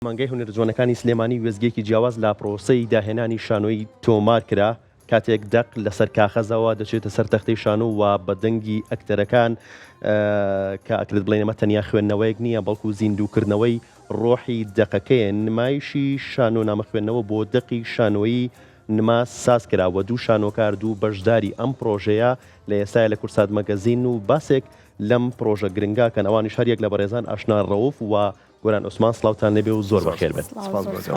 پەیمانگای هونەرە جوانەکانی سلێمانی وێستگەیەکی جیاواز لە پرۆسەی داهێنانی شانۆیی تۆمار کرا، کاتێک دەق لەسەر کاخەزەوە دەچێتە سەر تەختەی شانۆ و بە دەنگی ئەکتەرەکان کە ئەکرێت بڵێین ئەمە تەنیا خوێندنەوەیەک نییە بەڵکو زیندووکردنەوەی ڕۆحی دەقەکەیە، نمایشی شانۆنامە خوێندنەوە بۆ دەقی شانۆیی نما ساز کرا و دوو شانۆکار دوو بەشداری ئەم پرۆژەیە لە ئێستایا لە کوردسات مەگەزین و باسێک لەم پرۆژە گرنگە کەن ئەوانیش هەریەک لە بەڕێزان ئاشنا ڕەوف و گۆران عوسمان سڵاوتان لێبێ و زۆر بەخێر بێن.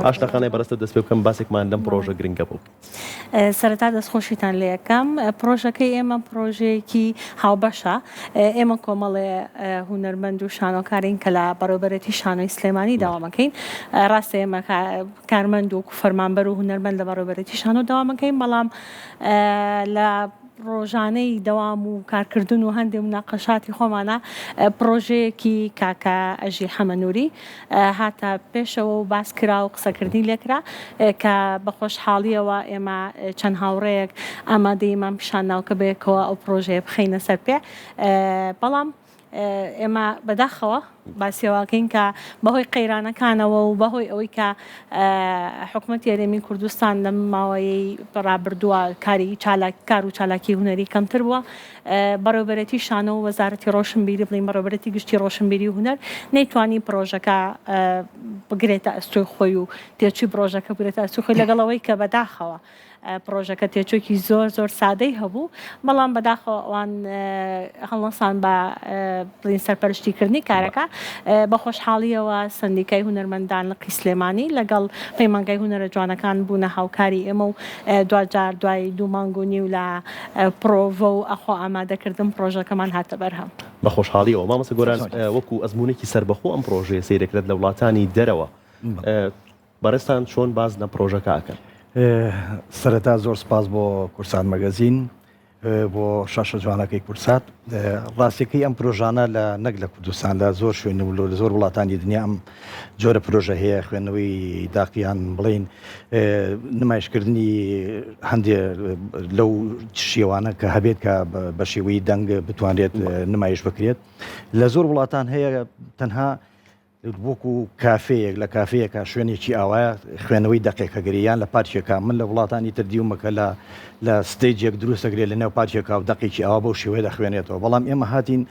ئاشنا خانای بەڕێزتەوە دەست پێ بکەم باسێکمان لەم پڕۆژە گرنگە بۆ بکەیت. سەرەتا دەستخۆشیتان لێ ئەکەم. پڕۆژەکەی ئێمە پڕۆژەیەکی هاوبەشە. ئێمە کۆمەڵێ هونەرمەند و شانۆکارین کە لە بەڕێوەبەرێتی شانۆی سلێمانی دەوام ئەکەین. ڕاستە ئێمە کارمەند و فەرمانبەر و هونەرمەند لە بەڕێوەبەرێتی شانۆ دەوام ئەکەین، بەڵام لە ڕۆژانەی دەوام و کارکردن و هەندێ موناقەشاتی خۆمانا پڕۆژەیەکی کاکە ئەژی حەمە نوری هاتە پێشەوە و باس کرا و قسەکردنی لێکرا کە بە خۆشحاڵیەوە ئێمە چەند هاوڕێیەک ئامادەییمان پیشان دا و کە بەیەکەوە ئەو پڕۆژەیە بخەینە سەر پێ بەڵام ئێمە بەداخەوە باسی ئەوەکەین کە بەهۆی قەیرانەکانەوە و بەهۆی ئەوەی کە حکومەتی هەرێمی کوردستان لەم ماوەیەی ڕابردووە کاری چالاک کار و چالاکی هونەری کەمتر بووە بەڕێوبەرێتی شانۆ و وەزارەتی ڕۆشنبیری بڵین بەڕێوبەرێتی گشتی ڕۆشنبیری و هونەر نەیتوانی پرۆژەکە بگرێتە ئەستۆی خۆی و تێچووی پرۆژەکە بگرێتە ئەستۆی خۆی لەگەڵ ئەوەی کە بەداخەوە پڕۆژەکە تێچووێکی زۆر زۆر سادەی هەبوو، بەڵام بەداخەوە ئەوان هەڵنەسان بە بڵێین سەرپەرشتیکردنی کارەکە. بە خۆشحاڵییەوە سەندیکای هونەرمەندان لقی سلێمانی لەگەڵ پەیمانگای هونەرە جوانەکان بوونە هاوکاری ئێمە و دواجار دوای دوو مانگ و نیو لە پڕۆڤە و خۆ ئامادەکردن پڕۆژەکەمان هاتە بەرهەم. بە خۆشحاڵییەوە مامۆستا گۆران وەکوو ئەزموونێکی سەربەخۆ ئەم پڕۆژەیە سەیرەکرێت لە وڵاتانی دەرەوە. بەڕێزتان چۆن باس لەم پڕۆژەکە ئەکەن؟ سەرەتا زۆر سپاس بۆ کورسات مەگەزین بۆ شاشە جوانەکەی کورسات ڕاستەکەی ئەم پرۆژانە لە نەک لە کوردستان لە زۆر شوێن و لە زۆر وڵاتانی دنیا ئەم جۆرە پرۆژە هەیە خوێندنەوەی داقیان بڵین نمایشکردنی هەندێ لەو شێوانە کە هەبێت کە بە شێوەی دەنگ بتوانرێت نمایش بکرێت لە زۆر وڵاتان هەیە تەنها وەکو کافێیەک لە کافێیەکا شوێنێکی ئاوایە خوێنەوەی دەقێک ئەگرێ یان لە پارکێکا من لە وڵاتانی تر دیومە کە لە لە stage ێک دروست ئەگرێ لە نێو پارکێکا و دەقێکی ئاوا بەو شێوەیە دەخوێنێتەوە بەڵام ئێمە هاتین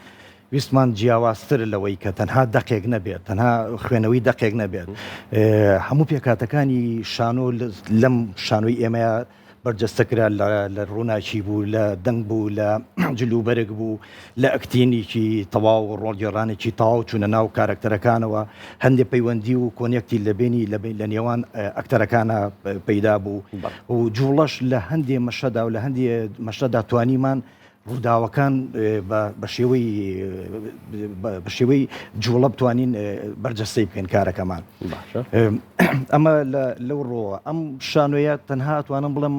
ویستمان جیاوازتر لەوەی کە تەنها دەقێک نەبێت تەنها خوێنەوەی دەقێک نەبێت هەموو پێکهاتەکانی شانۆ لەم شانۆی ئێمەیە بەرجەستە کرا لە ڕووناکی بوو، لە دەنگ بوو، لە جلوبەرگ بوو، لە ئەکتینێکی تەواو و ڕۆڵگێڕانێکی تەواو چوونە ناو کارەکتەرەکانەوە، هەندێ پەیوەندی و connect ی لە بێنی لە نێوان ئەکتەرەکانا پەیدا بوو و جووڵەش لە هەندێ مەشەدا و لە هەندێ مەشەدا توانیمان ڕووداوەکان بە شێوەی بە شێوەی جوڵە بتوانین بەرجەستەی بکەین کارەکەمان ئەمە لەو ڕۆوە ئەم شانۆیە تەنها توانم بڵم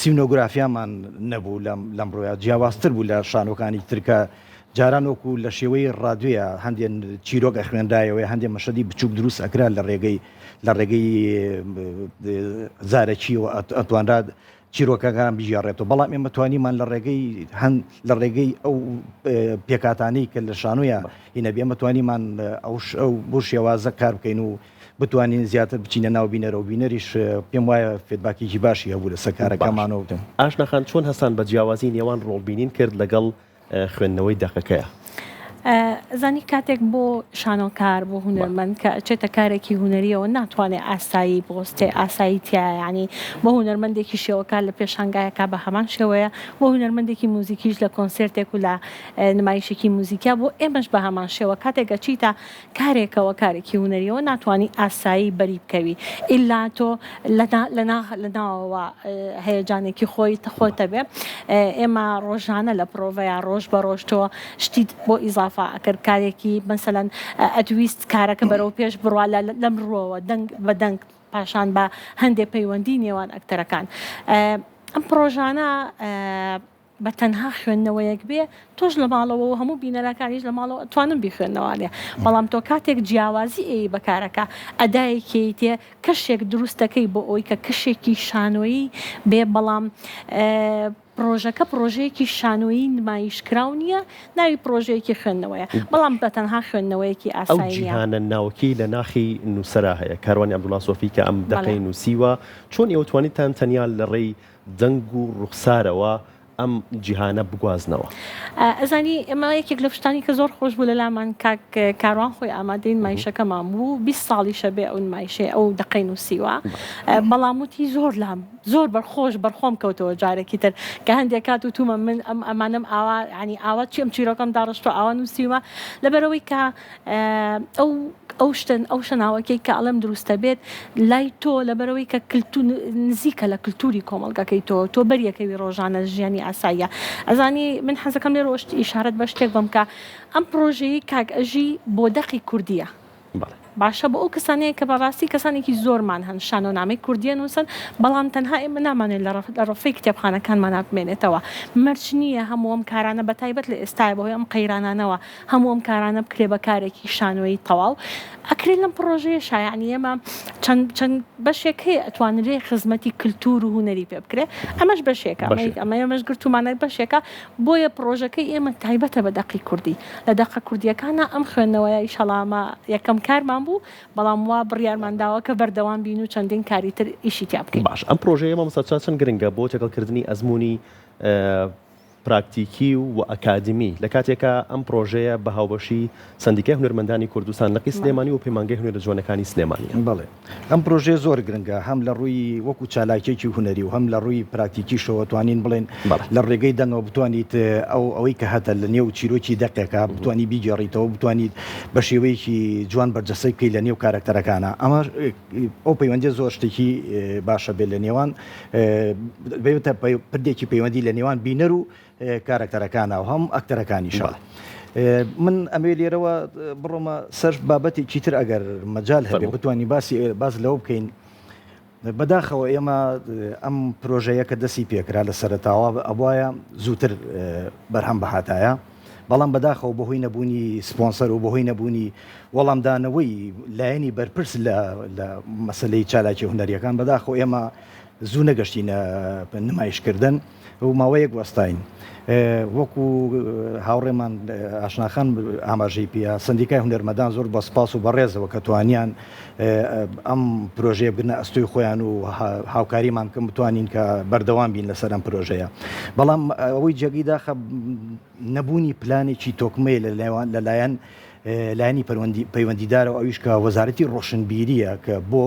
سینۆگرافیامان نەبوو لەم لەم ڕۆیە جیاوازتر بوو لە شانۆکانی ترکە جاران وەکو لە شێوەی ڕادوێە هەندێک چیرۆک ئەخوێنرایەوەی هەندێک مەشەدی بچووک دروست ئەکرا لە ڕێگەی لە ڕێگەی زارەکیەوە ئەتوانرا چیرۆکەکان بگێڕێتەوە، بەڵام ئێمە توانیمان لە ڕێگەی هەن لە ڕێگەی ئەو پێکهاتانەی کە لە شانۆیا هینەبی ئێمە توانیمان ئەو ئەو بۆ شێوازە کار بکەین و بتوانین زیاتر بچینە ناو بینەرەوە بینەریش پێم وایە feedback ێکی باشی هەبوو لەسەر کارەکەمانەوە. ئاشنا خان چۆن هەستان بە جیاوازی نێوان ڕۆڵبینین کرد لەگەڵ خوێندنەوەی دەقەکەیە. ئەزانی کاتێک بۆ شانۆکار بۆ هونەرمەند کە ئەچێتە کارێکی هونەریەوە ناتوانێ ئاسایی بۆستێ ئاسایی تایە یانی بۆ هونەرمەندێکی شێوەکار لە پێشانگایەکا بە هەمان شێوەیە بۆ هونەرمەندێکی موزیکیش لە کۆنسێرتێک و لە نمایشێکی موزیکیا بۆ ئێمەش بە هەمان شێوە کاتێک ئەچیتە کارێکەوە کارێکی هونەریەوە ناتوانی ئاسایی بەری بکەوی ئیلا تۆ لە ناوەوە هەیەجانێکی خۆی خۆت هەبێ ئێمە ڕۆژانە لە پرۆڤەیە ڕۆژ بە ڕۆژ تۆ شتیت بۆ ئیزافە ئەکرد کارێکی مەسەلەن ئەتویست کارەکە بەرەو پێش بڕوا لەم ڕووەوە دەنگ بە دەنگ پاشان بە هەندێ پەیوەندی نێوان ئەکتەرەکان ئەم پڕۆژانە بە تەنها خوێندنەوەیەک بێ تۆش لە ماڵەوە و هەموو بینەرەکانیش لە ماڵەوە ئەتوانن بیخوێننەوانێ بەڵام تۆ کاتێک جیاوازی ئەیەی بە کارەکە ئەدایەکی ئەیتێ کەشێک دروست دەکەی بۆ ئەوەی کە کەشێکی شانۆیی بێ بەڵام. پڕۆژەکە پڕۆژەیەکی شانۆیی نمایشکراو نییە، ناوی پڕۆژەیەکی خوێندنەوەیە، بەڵام بە تەنها خوێندنەوەیەکی ئەو ئاسایی نییە. جیهانە ناوکیەی لە ناخی نووسەرا هەیە، کاروانی عەبدوڵا سۆفی کە ئەم بەڵێ. دەقەی نووسیوە، چۆن ئێوە توانیتان تەنیا لە ڕێی دەنگ و ڕوخسارەوە ئەم جیهانە بگوازنەوە؟ ئەزانی ئێمە یەکێک لەو شتانی کە زۆر خۆش بوو لە لامان کاک کاروان خۆی ئامادەی نمایشەکەمان بوو، 20 ساڵیشە بێ ئەو نمایشەی ئەو دەقەی نووسیوە، بەڵام وتی زۆر لام زۆر بەر خۆش بەر خۆم کەوتەوە جارێکی تر کە هەندێک کات وتومە من ئەم ئەمانەم ئاوا ینی ئاوا چی ئەم چیرۆکەم داڕشتوە ئاوا نووسیومە لەبەرەوەی کە ئەو ئەو شتن ئەو شەناوەکەی کە ئەڵێم دروستە بێت لای تۆ لەبەرەوەی کە کلتو نزیکە لە کللتوری کۆمەڵگەکەی تۆ تۆ بەریەکەوی ڕۆژانە ژیانی ئاساییە ئەزانی من حەزەکەم لێ ڕۆشت ئیشارەت بە شتێک بم کە ئەم پرۆژەیەی کاک ئەژی بۆ دەقی کوردیە باشە بۆ ئەو کەسانەیە کە بەڕاستی کەسانێکی زۆرمان هەن شانۆنامەی کوردیە نووسن بەڵام تەنها ئێمە نامانێت لە ڕەفەی کتێبخانەکانمانا بمێنێتەوە مەرج نییە هەموو ئەم کارانە بە تایبەت لە ئێستایا بەهۆی ئەم قەیرانانەوە هەموو ئەم کارانە بکرێ بە کارێکی شانۆیی تەواو ئەکرێ لەم پڕۆژەیەشا یانی ئێمە چەند چەند بەشێک هەیە ئەتوانرێ خزمەتی کلتور و هونەری پێ بکرێ ئەمەش بەشێکە ئەمە ئێمەش گرتوومانە بەشێکە بۆیە پڕۆژەکەی ئێمە تایبەتە بە دەقی کوردی، لە دەقە کوردییەکانا ئەم خوێندنەوەیە ئیشەڵا ئەمە یەکەم کارمان بوو، بەڵام وا بڕیارمان داوە کە بەردەوام بین و چەندین کاری تر ئیشی تیا بکەین. باشە ئەم پڕۆژەیە مامۆستا چا چەند گرنگە بۆ تێکەڵکردنی ئەزموونی پراکتیکی و ئەکادیمی لە کاتێکا ئەم پڕۆژەیە بە هاوبەشی سەندیکای هونەرمەندانی کوردستان لقی سلێمانی و پەیمانگەی هونەرە جوانەکانی سلێمانییە. بەڵێ. ئەم پرۆژەیە زۆر گرنگە هەم لە ڕووی وەکو چالاکیەکی هونەری و هەم لە ڕووی پراکتیکیشەوە توانین بڵێن لە ڕێگەی دەنگەوە بتوانیت ئەو ئەوەی کە هەتە لە نێو چیرۆکی دەقێکە بتانی بیگێڕیتەوە بتوانیت بە شێوەیەکی جوان بەرجەسەی بکەیت لە نێو کارەکتەرەکانە ئەمە ئەو پەیوەندی زۆر شتێکی باشە بێت لە نێوان بێتە پردێکی پەیوەندی لە نێوان بینەر و کارەکتەرەکانە و هەم ئەکتەرەکانیشە. من ئەمەوێ لێرەوە بڕۆمە سەر بابەتێکی تر ئەگەر مەجال هەبێ بتوانین باسی باس لەوە بکەین بەداخەوە ئێمە ئەم پرۆژەیە کە دەستی پێکرا لە سەرەتاوە ئەبواە زووتر بەرهەم بەهاتایە بەڵام بەداخەوە بەهۆی نەبوونی سپۆنسەر و بەهۆی نەبوونی وەڵامدانەوەی لایەنی بەرپرس لە مەسلەی چالاکی هونەریەکان بەداخەوە ئێمە زوو نەگەشتینە نمایشکردن و ماوەیەک وەستاین. وەکو هاوڕێمان ئاشناخان ئاماژەی پێیا، سەندیکای هونەرمەدان زۆر بە سپاس و بەڕێزەوە کە توانیان ئەم پرۆژەیە بگرنە ئەستۆی خۆیان و هاوکاریمان بکەن بتوانین کە بەردەوام بین لەسەر ئەم پرۆژەیە. بەڵام ئەوەی جێگەی داخە نەبوونی پلانێکی تۆکمەیە لەلایەن لایەنی پەیوەندیدارەوە ئەویش کە وەزارەتی ڕۆشنبیریە کە بۆ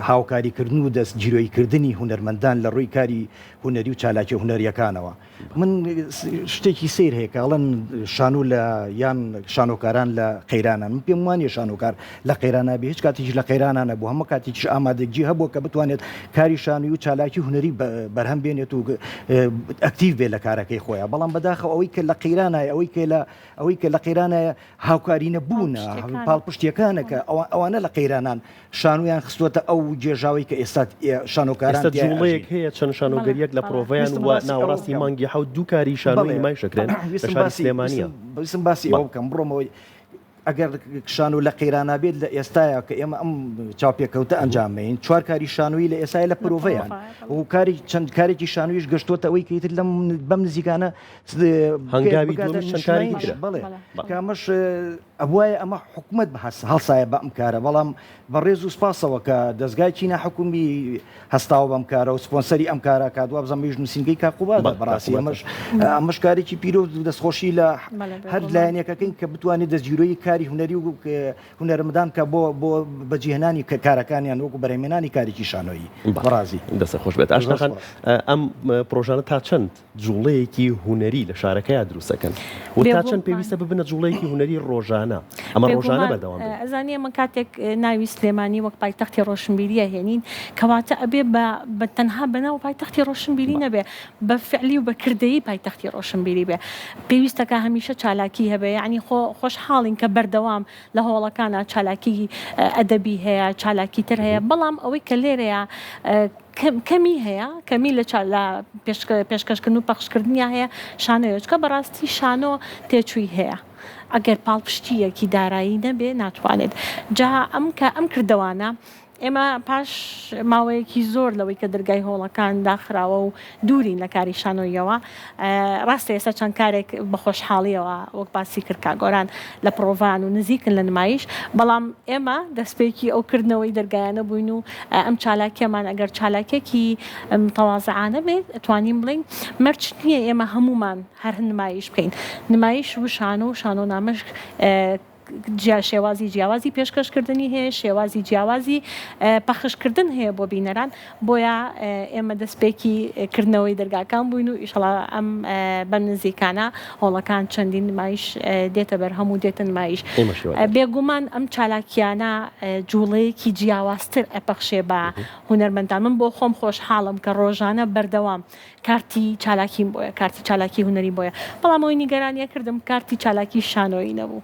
هاوکاریکردن و دەست گیرۆیکردنی هونەرمەندان لە ڕووی کاری هونەری و چالاکیە هونەریەکانەوە من شتێکی سیر هەیە کە ئەڵێن شانۆ لە یان شانۆکاران لە قەیرانان من پێم وانە شانۆکار لە قەیرانە بێ هیچ کاتێکیش لە قەیرانە نەبوو هەموو کاتێکیش ئامادەگی هەبووە کە بتوانێت کاری شانۆی و چالاکی هونەری بەرهەم بێنێت و ئەکتیڤ بێ لە کارەکەی خۆیان بەڵام بەداخەوە ئەوەی کە لە قەیرانای ئەوەی کە لە ئەوەی کە لە قەیرانایە هاوکاری نەبوونە پاڵپشتیەکانە کە ئەوانە لە قەیرانان شانۆیان خستووەتە ئەو گێژاوەی کە ئێستا شانۆکاران ئێستا جوڵەیەک هەیە چەند شانۆگەریەک لە پرۆڤەیان و ناوەڕاستی مانگی حەوت دوو کاری شانۆی نمایش دەکرێن لە شاری سلێمانییە. ویستم باسی ئەوە بکەم بڕۆمەوە ئەگەر شانۆ لە قەیرانا بێت لە ئێستایا کە ئێمە ئەم چاوپێکەوتە ئەنجام بەین چوار کاری شانۆیی لە ئێستایا لە پرۆڤەیان و کاری چەند کارێکی شانۆیش گەشتووەتە ئەوەی کە ئیتر لەم بەم نزیکانە هەنگاوی دووەمیش چەند کارێکی ترە. بەڵێ کە ئەمەش ئەبوایە ئەمە حکومەت هەڵسایە بە ئەم کارە، بەڵام بە ڕێز و سپاسەوە کە دەزگایەکی ناحکومی هەستاوە بەم کارە و سپۆنسەری ئەم کارە کات، وابزانم ئەویش نووسینگەی کاک قوبادە، بەڕاستی ئەمەش ئەمەش کارێکی پیرۆز و دەستخۆشی لە هەر لایەنێکەکەین کە بتوانێت دەستگیرۆیی کاری هونەری و هونەرمەندان بکات بۆ بۆ بەجیهێنانی کارەکانیان وەکو بەرهەمهێنانی کارێکی شانۆیی. بەڕازی. دەستت خۆش بێت ئاشنا خان، ئەم پڕۆژانە تا چەند جوڵەیەکی هونەری لە شارەکەیا دروست ئەکەن و تا چەند پێویستە ببنە جوڵەیەکی هونەری ڕۆژانە ئەمە ڕۆژانە بەردەوام بێت. ئەزانی ئێمە کاتێک ناوی سلێمانی وەک پایتەختی ڕۆشنبیری ئەهێنین کەواتە ئەبێ بە بە تەنها بە ناو پایتەختی ڕۆشنبیری نەبێ بە فعلی و بە کردەیی پایتەختی ڕۆشنبیری بێ پێویستەکە هەمیشە چالاکی هەبێ یانی خۆ خۆشحاڵین کە بەردەوام لە هۆڵەکانا چالاکی ئەدەبی هەیە چالاکی تر هەیە بەڵام ئەوەی کە لێرەیە کەمی هەیە کەمی لە لە پێشکەشکردن و پەخشکردنیا هەیە شانۆیە چونکە بەڕاستی شانۆ تێچووی هەیە ئەگەر پاڵپشتییەکی دارایی نەبێ ناتوانێت جا ئەم کە ئەم کردەوانە. ئێمە پاش ماوەیەکی زۆر لەوەی کە دەرگای هۆڵەکان داخراوە و دوورین لە کاری شانۆییەوە، ڕاستە ئێستا چەند کارێک بە خۆشحاڵییەوە وەک باسی کرد کاک گۆران لە پڕۆڤان و نزیکن لە نمایش، بەڵام ئێمە دەستپێکی ئەو کردنەوەی دەرگایانە بووین و ئەم چالاکییەمان ئەگەر چالاکییەکی متەوازعانە بێت ئەتوانین بڵێین مەرج نییە ئێمە هەموومان هەر نمایش بکەین، نمایش و شانۆ و شانۆنامەش جیا شێوازی جیاوازی پێشکەشکردنی هەیە، شێوازی جیاوازی پەخشکردن هەیە بۆ بینەران، بۆیە ئێمە دەستپێکی کردنەوەی دەرگاکان بووین و ئیشەڵا ئەم بەم نزیکانە هۆڵەکان چەندین نمایش دێتە بەرهەم و دێتە نمایش. بێگومان ئەم چالاکیانە جوڵەیەکی جیاوازتر ئەپەخشێ بە هونەرمەندان، من بۆ خۆم خۆشحاڵم کە ڕۆژانە بەردەوام کارتی چالاکیم بۆیە، کارتی چالاکی هونەریم بۆیە، بەڵام ئەوەی نیگەرانیە کردم کارتی چالاکی شانۆیی نەبوو،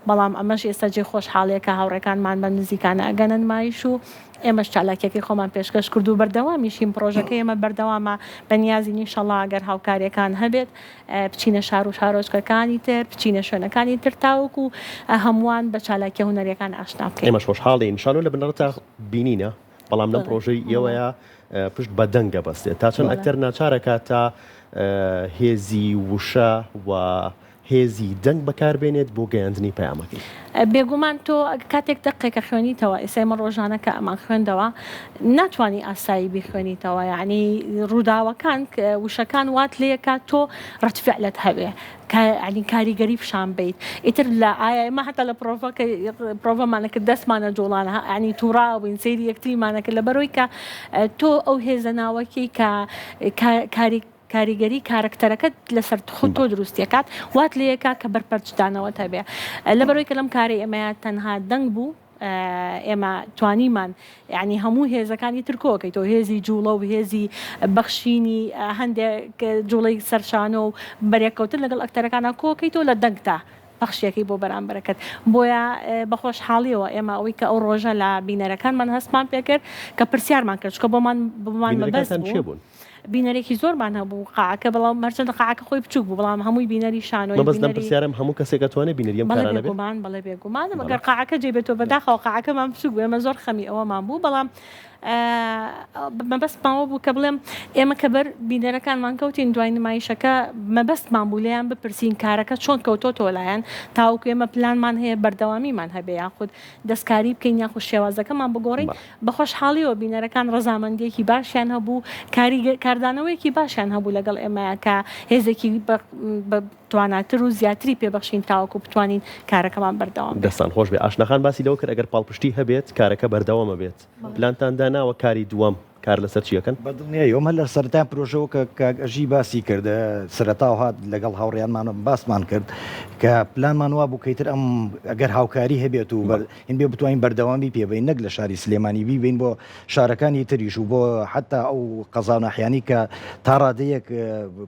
بەڵام ئەمەش ئێستا جێی خۆشحاڵیە کە هاوڕێکانمان بەم نزیکانە ئەگەنە نمایش و ئێمەش چالاکیەکەی خۆمان پێشکەش کرد و بەردەوامیشین، پڕۆژەکەی ئێمە بەردەوامە، بەنیازین ئینشەڵا ئەگەر هاوکاریەکان هەبێت بچینە شار و شارۆچکەکانی تر، بچینە شوێنەکانی تر تاوەکو هەمووان بە چالاکیە هونەریەکان ئاشنا بکەین. ئێمەش خۆشحاڵین. شانۆ لە بنەڕەتا بینینە؟ بەڵام لەم پرۆژەی ئێوەیە پشت بە دەنگ ئەبەستێت تا چەند ئەکتەر ناچارەکات تا هێزی وشە و هێزی دەنگ بەکاربێنێت بۆ گەیاندنی پەیامەکەی. بێگومان تۆ کاتێک دەقێکە خوێنیتەوە ئێستا ئێمە ڕۆژانە کە ئەمان خوێندەوە ناتوانی ئاسایی بیخوێنیتەوە یعنی ڕووداوەکان وشەکان وات لێکات تۆ ڕەتفعلت هەبێ یانی کاریگەری پیشان بەیت ئیتر لە ئایا ئێمە هەتا لە پرۆڤە کە پرۆڤەمانە کرد دەستمانە جوڵان ینی تووڕا بووین سەیری یەکتریمانە کرد لەبەرەوەی کە تۆ ئەو هێزە ناوەکی کە کاری کاریگەری کارەکتەرەکەت لەسەر خۆت تۆ دروستیەکات وات لەیەکا کە بەرپەرچدانەوەت هەبێ لەبەرەوەی کە لەم کارەی ئێمەیە تەنها دەنگ بوو ئێمە توانیمان یانی هەموو هێزەکانی تر کۆکەیتەوە هێزی جوڵە و هێزی بەخشینی هەندێک جوڵەی سەرشانۆ و بەرێککەوتن لەگەڵ ئەکتەرەکانە کۆکەیتەوە لە دەنگتا پەخشیەکەی بۆ بەرامبەرەکەت بۆیە بە خۆشحاڵیەوە ئێمە ئەوەی کە ئەو ڕۆژە لە بینەرەکانمان هەستمان پێکرد کە پرسیارمان کرد چونکە بۆمان بۆمان مەبەست بوو. بینەرێکی زۆرمان هەبوو قاعەکە بەڵام هەرچەندە قاعەکە خۆی بچووک بوو بەڵام هەمووی بینەری شانۆی مەبەست لەم پرسیارەم هەموو کەسێک ئەتوانێ بینەری ئەم کارانە بێت؟ بەڵێ بێگومان بەڵێ بێگومان ئەگەر قاعەکە جێ بێتەوە بەداخەوە قاعەکەمان بچووک بوو ئێمە زۆر خەمی ئەوەمان بوو بەڵام مەبەستمان ئەوە بوو کە بڵێم ئێمە کە بەر بینەرەکانمان کەوتین دوای نمایشەکە مەبەستمان بوو لێیان بپرسین کارەکە چۆن کەوتۆتەوە لایەن تاوەکو ئێمە پلانمان هەیە بەردەوامیمان هەبێ یاخود دەستکاری بکەین یاخود شێوازەکەمان بگۆڕین بە خۆشحاڵیەوە بینەرەکان ڕەزامەندیەکی باشیان هەبوو، کاردانەوەیەکی باشیان هەبوو لەگەڵ ئێمە کە هێزێکی بە تواناتر و زیاتری پێ بەخشین تاوەکو بتوانین کارەکەمان بەردەوام بێت. دەستان خۆش بێت. ئاشنا خان باسی لەوە کرد ئەگەر پاڵپشتی هەبێت کارەکە بەردەوام ئەبێت. پلانتان داناوە کاری دووەم کار لەسەر چی ئەکەن؟ بە دڵنیاییەوە ئەمە لە سەرەتای پرۆژەوە کە کاک ئەژی باسی کرد سەرەتاوە هات لەگەڵ هاوڕێیانمان باسمان کرد کە پلانمان وابوو کە ئیتر ئەم ئەگەر هاوکاری هەبێت و هین بێ بتوانین بەردەوامی پێ بەین نەک لە شاری سلێمانی بیبەین بۆ شارەکانی تریش و بۆ حەتا ئەو قەزا و ناحیانەی کە تا ڕادەیەک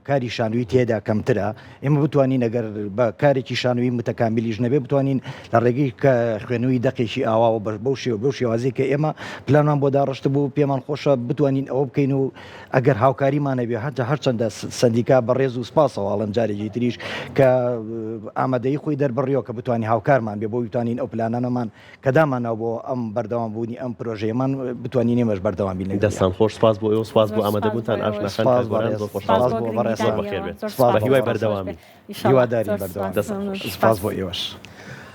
کاری شانۆیی تێدا کەمترە ئێمە بتوانین ئەگەر بە کارێکی شانۆیی متەکامیلیش نەبێ بتوانین لە ڕێگەی کە خوێندنەوەی دەقێکی ئاواوە بە بەو شێوە بەو شێوازەی کە ئێمە پلانمان بۆ داڕشتبوو پێمان خۆشە بتوانین ئەوە بکەین و ئەگەر هاوکاریمان هەبێ هەرجا هەرچەندە سەندیکا بە ڕێز و سپاسەوە ئەڵێم جارێکی تریش کە ئامادەیی خۆی دەربڕیەوە کە بتوانین هاوکارمان بێ بۆ بتوانین ئەو پلانانەمان کە دامانناوە بۆ ئەم بەردەوام بوونی ئەم پرۆژەیەمان بتوانین ئێمەش بەردەوام بین لەگەڵیان. دەستان خۆش سپاس بۆ ئێوە سپاس بۆ ئامادەبوونتان ئاشنا خان سپاس کاک گۆران بەڕێز زۆر خۆشحاڵم سپاس بۆ بەڕێز زۆر بەخێر بێت سپاس بە بۆ هیوای بەڕێز بەردەوامی هیوادارین بەردەوام دەستان خۆش. سپاس بۆ ئێوەش.